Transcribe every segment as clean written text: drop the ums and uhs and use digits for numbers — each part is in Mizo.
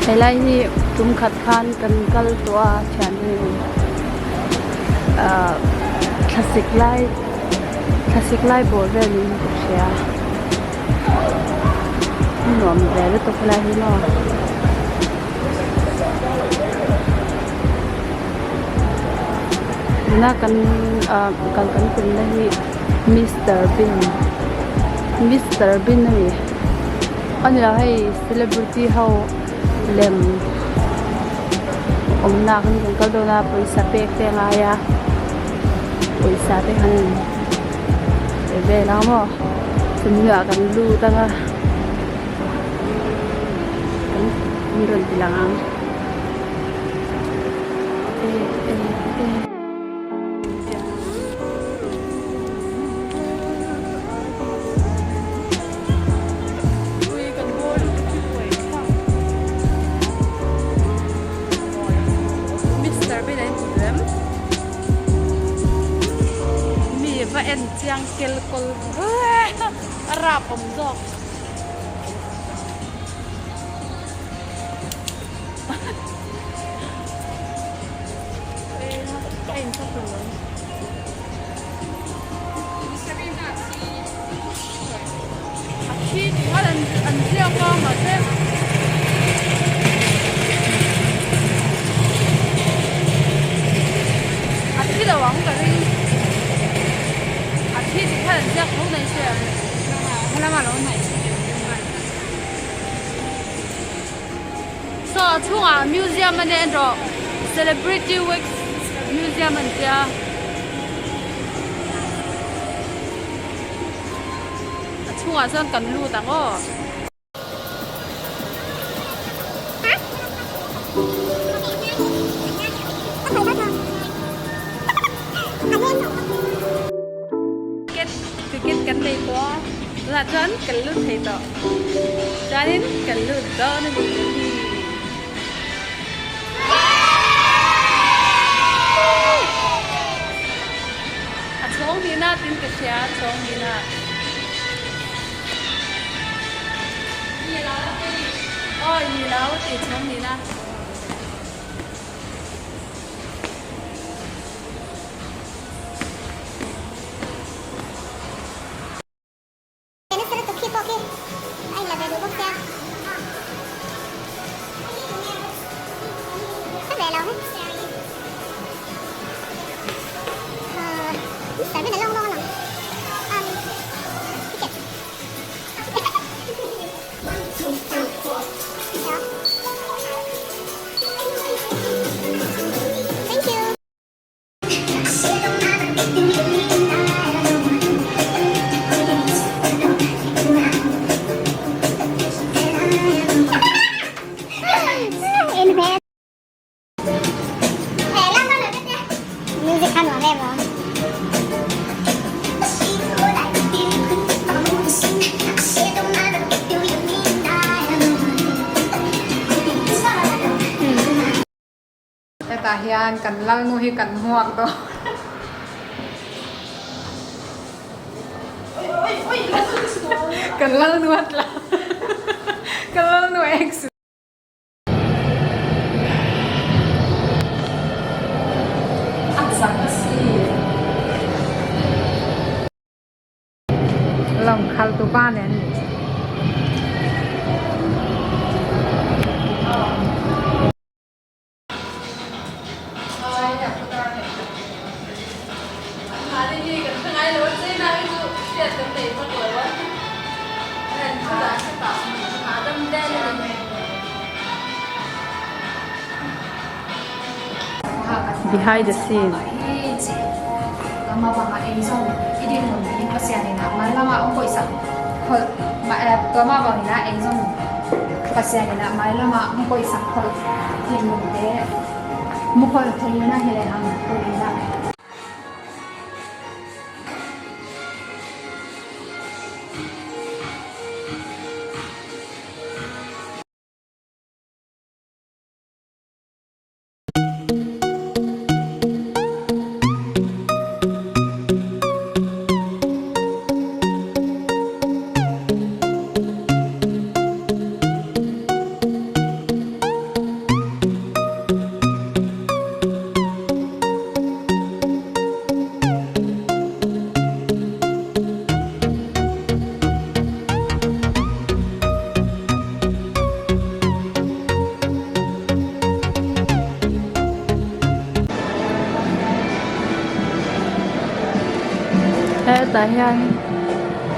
Helai hi tum khat khan kan kal tawh a thiannu ahh thlasik lai thlasik lai bawr vel niin ka hria a nuam ve lutuk helai hi maw. Tuna kan ah kal kan tumna hi Mister Bean Mister Bean a ni a ni lo hei celebrity ho lem awmna ah khan kan kal dawn a pawisa pek te a ngai a pawisa te khan pe vel ang maw chumi hnuah kan lut ang a kan rawn ti lang ang. Mi va en chiang kel kawl a rap awm zawk. A thi tih khan an ziak a mahse a thi lo ang ka ring a thi tih khan an ziak tho mai sia Saw a chhungah museum a nia en rawh celebrity wax museum an tia. A chhungah chuan kan lut ang aw. Ticket ticket kan nei tawh a tunah chuan kan lut thei tawh chuanin kan lut dawn a ni hi. A chhawng nihna tin ka hria a chhawng nihna. Aw i lo ti chhawng nihna. Nasa lutuk khi pawh khi a inla ve duh bawk sia. Ka ve lo he. Mister Ben a lawng lawng a lang. Um, ticket. Thank you. Hetah hian kan lalnu hi kan hmuak dawn. Kan lalnu a tla. Kan lalnu a accident. A chak a si. Lawng khal tu pa nen ni. Behind the scene. Hetah hian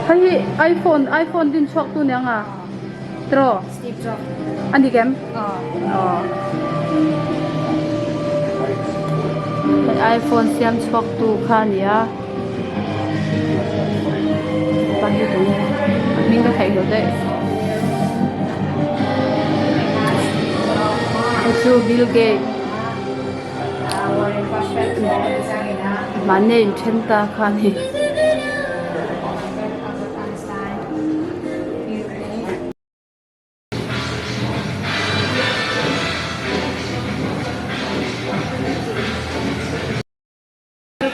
hei hi iphone iphone din chhuak tu nia nga tiraw Steve Jobs a ni kem aw hei iphone siam chhuak tu kha a ni a pa hi tunge a hming ka theih loh daih hei chu Bill Gates. Mahni a inthen ta kha a ni.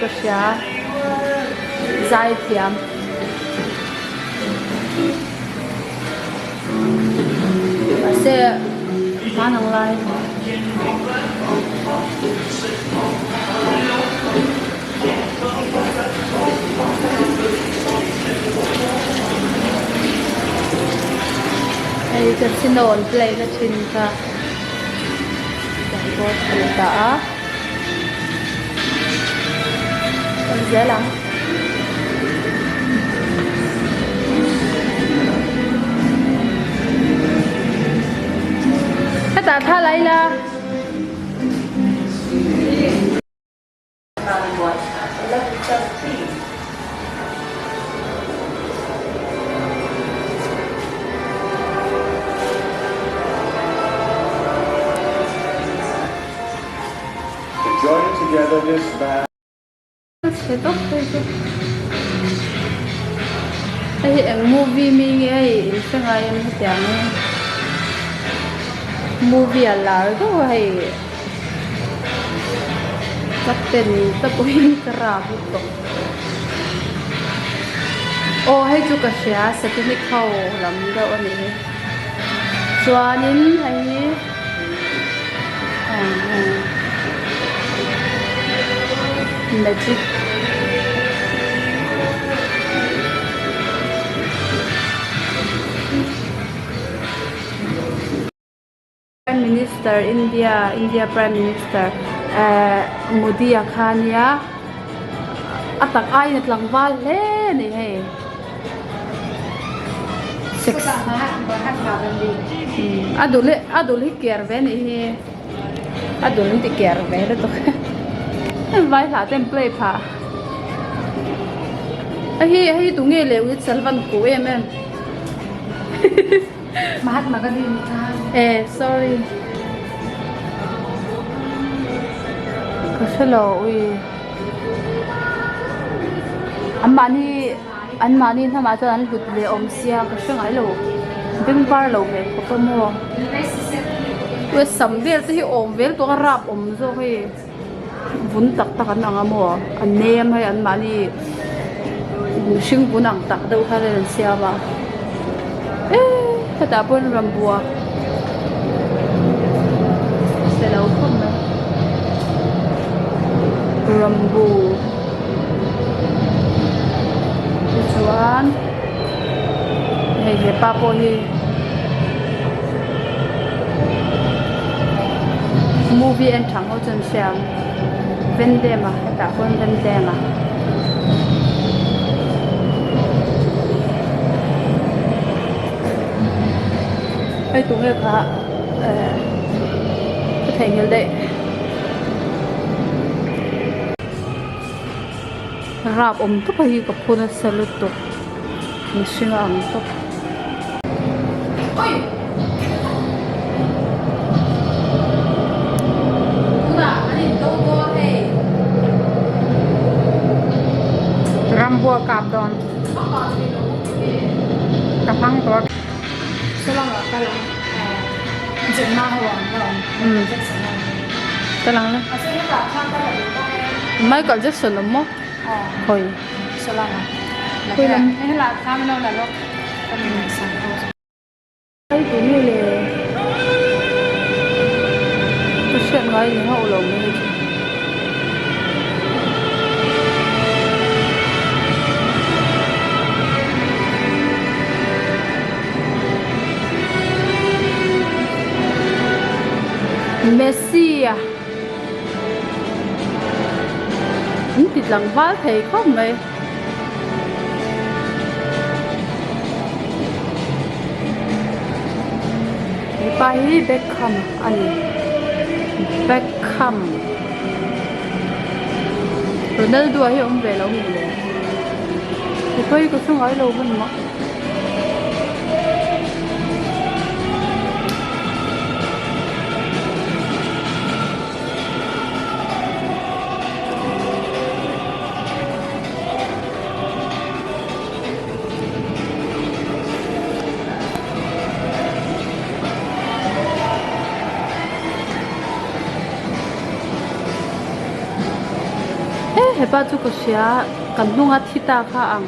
Ka hria zai thiam. Mahse hman ang lai. Hei casino an play na thin kha board a ni ta a. Kan zel ang. Hetah thla la ila. Chhe tawp phei chu hei hi eng movie mi nge hei in hre ngai em hetiang hi movie a lar deuh a hei ka ten te pawhin ka rap lutuk aw hei chu ka hria satanic ho lam deuh a nih hi chuanin hei hi. Magic Prime Minister India India Prime Minister ehh Modi a kha ania a tak aiin a tlangval hle a ni hei. A dul hi a dul hi ker ve anih hi a dul an ti ker ve lutuk vai hlah te an play phah hei hi hei hi tunge leh ui chalvan kuh em em Mahatma Gandhi ni kha eh sorry ka hrelo ui an mahni an mahni hnamah chuan an hlut leh awm sia ka hre ngai lo beng var lo ve khawp a maw ua sam vel te hi awm vel tawh a rap awm zawk hei vun tak tak an ang a maw a nem hei an mahni mihring vun ang tak deuh khan an siam a eee hetah pawh hian rambua che lo khawp mai rambu tichuan hei hepa pawh hi movie en thang ho chuan hria ang Vendem a hetah pawh Vendem a. Hei tunge kha eh ka theihnghilh daih. Rap awm tawp a hi ka phu nasa lutuk mihring a ang tawp. Rambua kap dawn ka hmang tawh a. Ka lang la. Michael Jackson awm maw? Khawi. Khawi lam. Hei tu nge le? Ka hriat ngai ni hauh lo mai chu. Messi a an ti tlangval thei khawp mai. Hepa hi Beckham a ni Beckham Ronaldo a hi a awm ve lo mi le hepa hi ka hre ngai lo hman mah. He hepa chu ka hria kan hnunga thi ta kha ang.